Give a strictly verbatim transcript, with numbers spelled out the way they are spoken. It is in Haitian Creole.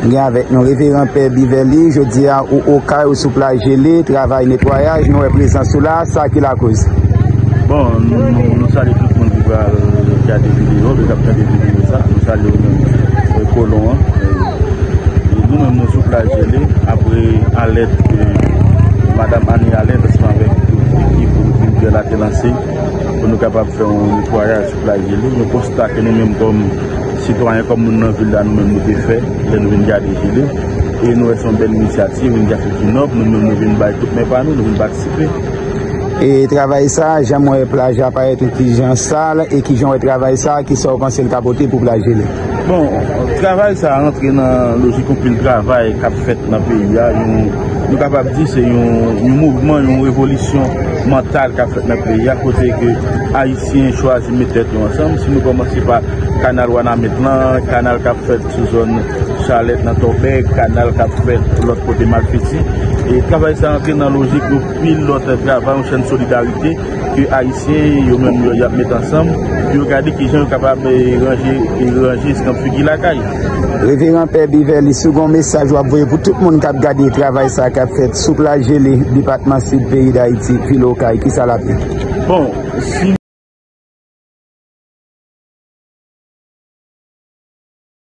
Gen avèk nou Reveran Pè Biverly, jodi a ou Okay ou sou plaj Jele, travay netwayaj, nou wè prezans ou la, sa ki lakoz? Bon, nou, nou, nou salye tout moun ki pral gade videyo, ki ap gade videyo sa. Nou salye w menm, eh, kolon an. Eh, e nou menm, nou sou plaj Jele, apre alèt, eh, Madanm Annie Allen, ansanm avèk tout ekip Rivyè la te lanse, pou nou kapab fè yon netwayaj sou plaj Jele. Yon konsta ke nou menm kòm sitwayen, kòm moun nan vil la, nou menm nou te fè, lè nou vin gade Jele. E nou wè se yon bèl inisyativ, inisyativ ki nòb, nou menm nou vin bay tout men pa nou, nou vin patisipe. E travay sa, jan m wè plaj la parèt yon ti jan sal, e ki jan w wè travay sa, ki sa w panse l ka pote pou plaj Jele? Bon, travay sa rantre nan lojik yon pil travay k ap fèt nan peyi a. Yon, nou kapab di se yon, yon mouvman, yon revolisyon mantal k ap fèt nan peyi a, kote ke Ayisyen chwazi met tèt yo ansanm. Si nou kòmanse pa kanal Wanament lan, kanal k ap fèt sou zòn Chalèt nan Tòbèg, kanal k ap fèt lòt kote Malfeti. E travay sa rantre nan lojik yon pil lòt travay, yon chèn solidarite ke Ayisyen yo menm yo, y ap met ansanm pou yo gade kijan yo kapab, eh, ranje, eh, ranje eskanp figi lakay. Reveran Pè Biverly, si w gen yon mesaj w ap voye pou tout moun k ap gade travay sa k ap fèt sou plaj Jele, depatman Sid, peyi Dayiti, vil Okay, ki sa l ap ye? Bon, si